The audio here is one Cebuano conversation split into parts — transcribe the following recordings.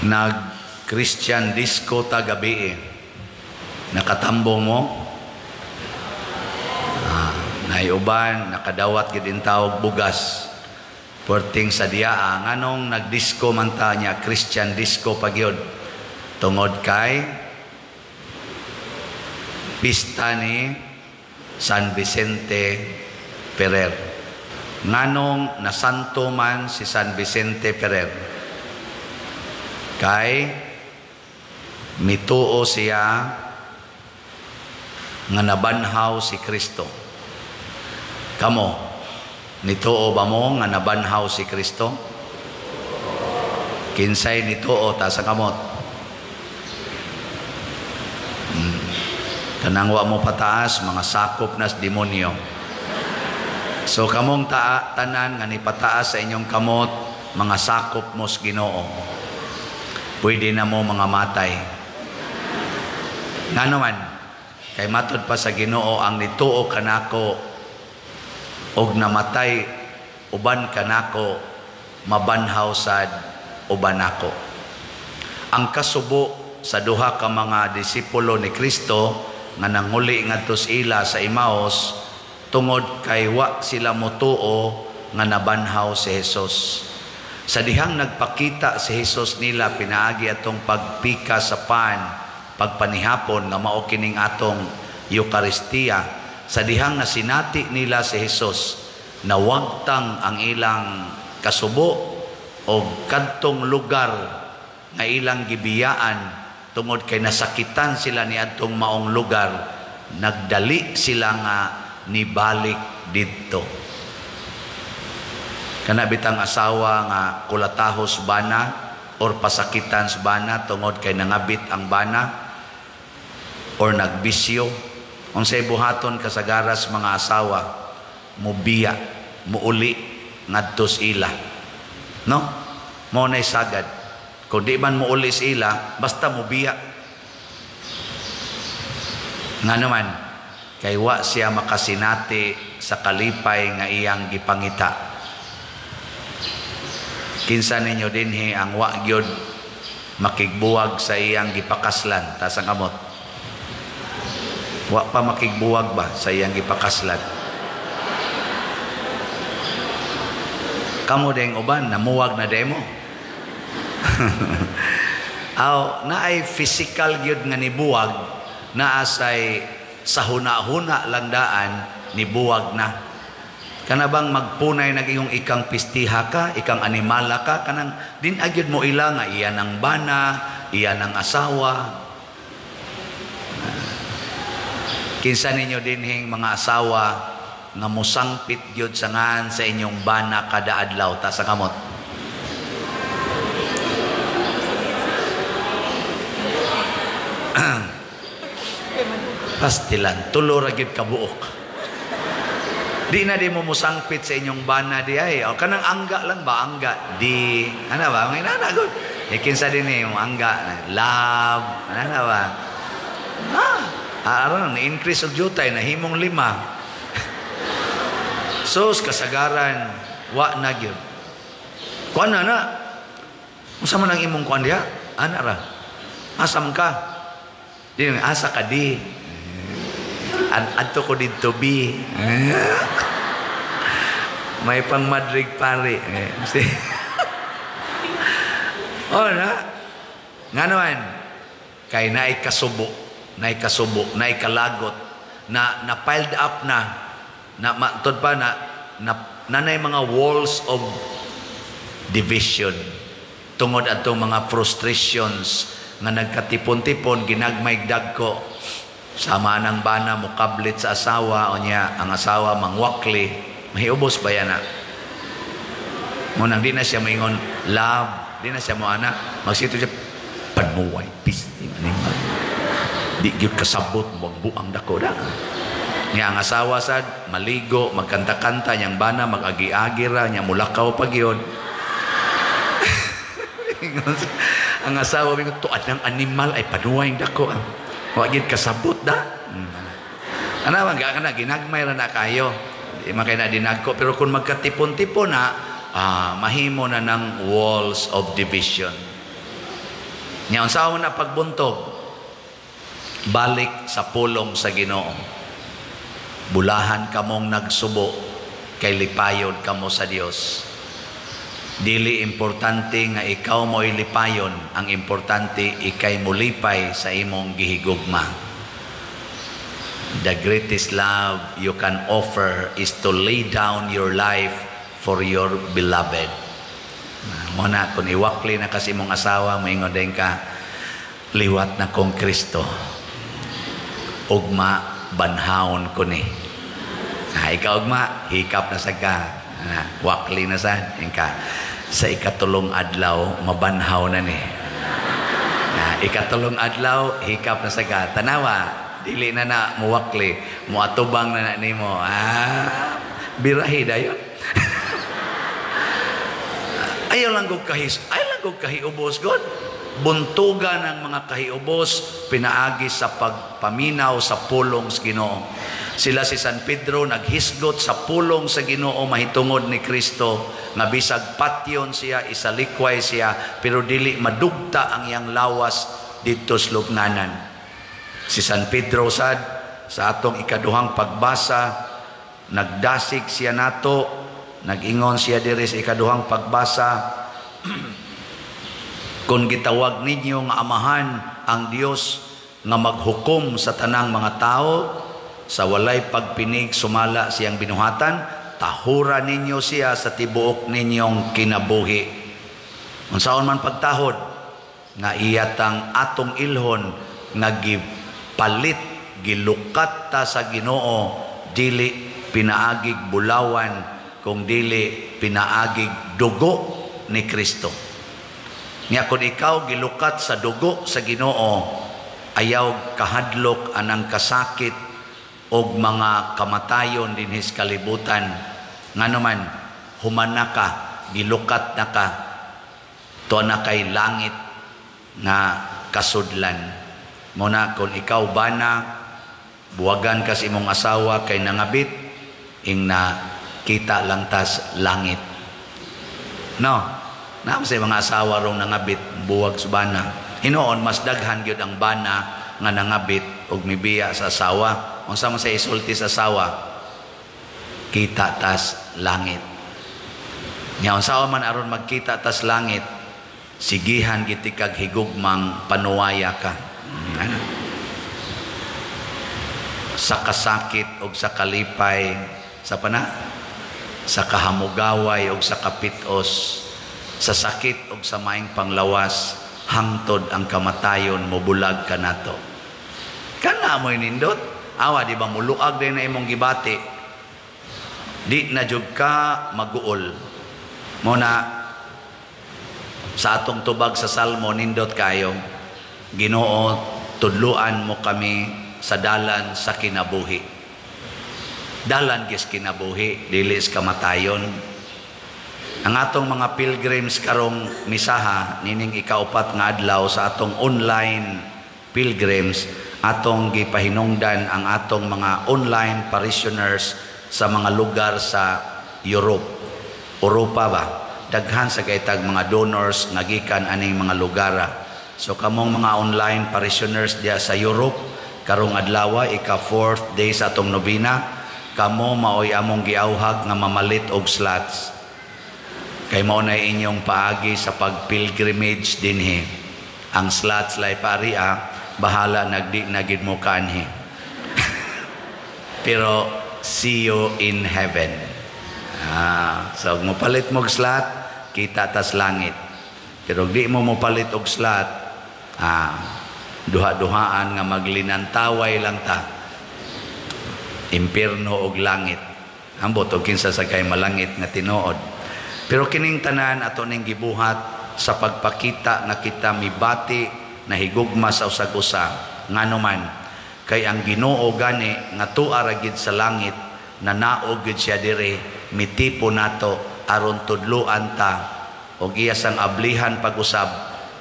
Nag Christian disco ta gabi eh. Nakatambong mo? Ah, naiuban, nakadawat gid tawag bugas. Perting sa diaa, nganong nagdisco man ta niya, Christian disco pagyod? Tungod kay pista ni San Vicente Ferrer. Nganong nasanto man si San Vicente Ferrer? Kay mituo siya nga nabanhaw si Kristo. Kamo, nituo ba mo nga nabanhaw si Kristo? Kinsay nituo, taas ang kamot. Kanang wa mo pataas, mga sakop nas demonyo. So kamong tanan nga nipataas sa inyong kamot, mga sakop mo sa Ginoo. Pwede na mo mga matay. Ngano man, kay matod pa sa Ginoo, ang nituo kanako og namatay uban kanako, mabanhaw sad uban nako. Ang kasubo sa duha ka mga disipulo ni Kristo nga nanguli ngadto sa ila sa Emmaus, tungod kay wa sila motuo nga nabanhaw si Jesus. Sa dihang nagpakita si Jesus nila pinaagi atong pagpika sa pan, pagpanihapon nga mao kining atong Eukaristiya, sa dihang nasinati nila si Jesus, nawagtang ang ilang kasubo o kadtong lugar nga ilang gibiyaan tungod kay nasakitan sila ni adtong maong lugar, nagdali sila nga nibalik didto. Kana bitang asawa nga kulatahos bana or pasakitan sa bana tungod kay nangabit ang bana or nagbisyo, unsay buhaton kasagaras mga asawa? Mubiya, muuli ngadto sa ila. No? Mao nay sagad. Kung di man muuli sa ila, basta mubiya. Nga naman, kay wa siya makasinati sa kalipay nga iyang gipangita. Kinsa ninyo dinhi ang wa gyud makigbuwag sa iyang gipakaslan? Taas ang kamot. Wa pa makigbuwag ba sa iyang gipakaslan? Kamo ding uban namuwag na demo. Aw, naay physical gyud nga nibuwag, naa say sa huna-huna lang daan nibuwag na. Kana bang magpunay nag iyong ikang pistiha ka, ikang animala ka, kanang din agyud mo ila nga iyan ang bana, iyan ang asawa. Kinsa ninyo dinhing mga asawa nga mosangpit gyud sa ngan sa inyong bana kada adlaw? Taas ang kamot. Pastilan, tulo ra gyud kabuok. Di na di mo musangpit sa inyong bana di ay. O kanang angga lang ba? Angga. Di. Ano ba? Mga inana, good. E kinsa din eh, yung angga. Love. Ano ba? Ah, aron, na-increase og jutay, nahimong 5. Sus, kasagaran, wa na gyud. Kuan na na. Unsa man ang imong kuan diha? Ana ra. Asa man ka? Di, asa ka di. Adto ko didto bi. May pang Madrid pare. Oh na. Nga naman, kay naay kasubo, naay kasubo, naay kalagot, na na piled up na, na matod pa na, na nanay mga walls of division tungod atong mga frustrations nga nagkatipon-tipon, ginagmay dagko. Sama ng bana mukablit sa asawa o niya ang asawa mangwakli, mahiubos ba yan na? Munang di na siya maingon love, di na siya mo ana, magsito siya panmuway pisting animal. Di gyud kasabot buang dako da. Niya ang asawa sad maligo, magkanta-kanta, niyang bana mag-agi-agi ra, niya mulakaw pa gyud. Ang asawa mingon tuad ng animal ay panuway dako. Wa gyud kasabot da. Ana man ga kana ginagmay ra na kayo. Di man kay na dinagko, pero kung magkatipon-tipon na, mahimo na ng walls of division. Nya unsaon na pagbuntog? Balik sa pulong sa Ginoo. Bulahan kamong nagsubo kay lipayon kamo sa Dios. Dili importante nga ikaw mo'y lipayon, ang importante ikay molipay sa imong gihigugma. The greatest love you can offer is to lay down your life for your beloved. Mao na kung iwakli na kasi imong asawa, moingon din ka, "Liwat na kong Kristo. Ugma, banhawon ko ni." Ah, ikaw ugma, hikap na sa ka. Ah, wakli na sa ka. Sa ikatulong adlaw, mabanhaw na ni. Ah, ikatulong adlaw, hikap na sa ka. Tanawa, dili na na muwakli, muatubang na na nimo. Ah, birahi dayon. Ayaw lang kog kahiubos god. Buntugan ang mga kahiubos pinaagi sa pagpaminaw sa pulong sa Ginoo. Sila si San Pedro naghisgot sa pulong sa Ginoo mahitungod ni Kristo nga bisag patyon siya, isalikway siya, pero dili madugta ang iyang lawas didto sa lubnganan. Si San Pedro sad sa atong ikaduhang pagbasa, nagdasig siya nato, nag-ingon siya diri sa ikaduhang pagbasa, "Kung gitawag ninyo nga amahan ang Dios nga maghukom sa tanang mga tao sa walay pagpinig sumala siyang binuhatan, tahura ninyo siya sa tibuok ninyong kinabuhi." Unsaon man pagtahod? Nga iyatang atong ilhon nga gipalit, gilukat ta sa Ginoo, dili pinaagig bulawan kung dili pinaagig dugo ni Kristo. Nga kung ikaw gilukat sa dugo sa Ginoo, ayaw kahadlok anang kasakit og mga kamatayon dinhi sa kalibutan. Ngano man, humana ka, gilukat na ka, tuwa na kay langit nga kasudlan. Mao na kung ikaw bana, buwagan ka sa imong asawa kay nangabit, ing na kita lang tas langit. No, naam sa mga asawa rong nangabit, buwag sa bana. Hinoon, mas daghan gyud ang bana nga nangabit og mibiya sa asawa. Unsa man sa isulti sa asawa? Kita tas langit. Nya unsa man aron magkita tas langit? Sigihan giti kag higugmang panuwaya ka. Ano? Sa kasakit og sa kalipay, sa pana, sa kahamugaway og sa kapitos, sa sakit og sa maing panglawas, hangtod ang kamatayon mobulag kanato. Kana mo'y nindot. Awa, di ba muluag din na imong gibati? Di na jud ka maguol. Mao na sa atong tubag sa Salmo, nindot kayo. Ginoo, tudluan mo kami sa dalan sa kinabuhi. Dalan gis kinabuhi, dili sa kamatayon. Ang atong mga pilgrims karong misaha, nining ikaupat nga adlaw sa atong online pilgrims, atong gipahinungdan ang atong mga online parishioners sa mga lugar sa Europe. Europa ba? Daghan sa kaytag mga donors nga gikan aning mga lugar. So kamong mga online parishioners diya sa Europe, karong adlaw, ika fourth day sa atong nobena, kamo maoy among giauhag nga mamalit og slots. Kay mao na inyong paagi sa pag-pilgrimage dinhi. Ang slots lay pari ah, bahala nagdi na gid mo kanhi. Pero see you in heaven. Ah, so mopalit mo og slot, kita tas langit. Pero di mo mopalit og slot, ah, duha-duhaan nga maglinantaway lang ta. Impierno og langit. Ambot og kinsa sa kay malangit nga tinuod. Pero kining tanan ato ning gibuhat sa pagpakita nga kita mibati na higugma sa usag-usa. Ngano man, kay ang Ginoo gani nga tuwa ra gid sa langit, nanaog gid siya diri, mitipo nato aron tudluan ta og iya sang ablihan pag-usab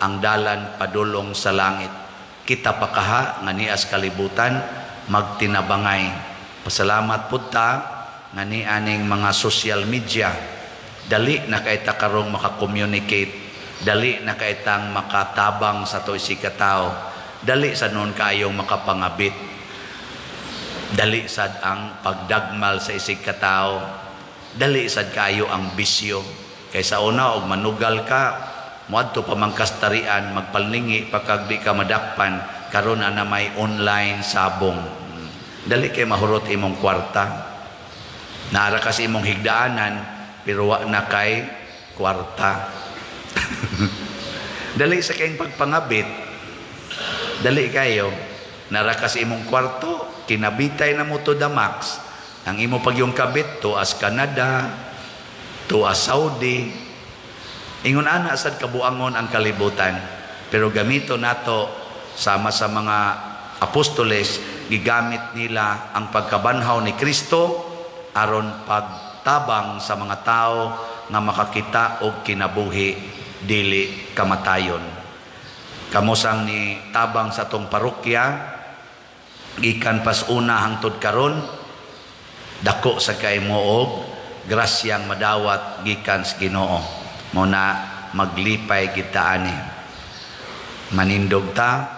ang dalan padulong sa langit. Kita pa kaha nga nias kalibutan magtinabangay. Pasalamat pud ta nga ni aning mga social media, dali na kay ta karong maka-communicate. Dali na kaitang makatabang sa ato isig katao. Dali sa noon kaayong makapangabit. Dali sad ang pagdagmal sa isig katao. Dali sad kaayo ang bisyo. Kay sa una, og manugal ka, moadto pa man kas tarian, magpalningi pa kag di ka madakpan. Karon ana may online sabong. Dali kay mahurot imong kwarta. Naara ka sa imong higdaanan pero wa na kay kwarta. Dali sa kayong pagpangabit. Dali kayo. Nara ka sa imong kwarto, kinabitay na mo to the max. Ang imo pag yung kabit, tuas Canada, tuas Saudi. Ingon ana sad kabuangon ang kalibutan. Pero gamito nato sama sa mga apostoles, gigamit nila ang pagkabanhaw ni Kristo aron pagtabang sa mga tao nga makakita og kinabuhi dili kamatayon. Kamosang ni tabang sa atong parokya gikan pas una hangtod karon, dako sa kay mo og grasyang madawat gikan sa Ginoo. Mo na maglipay kita ani. Manindog ta.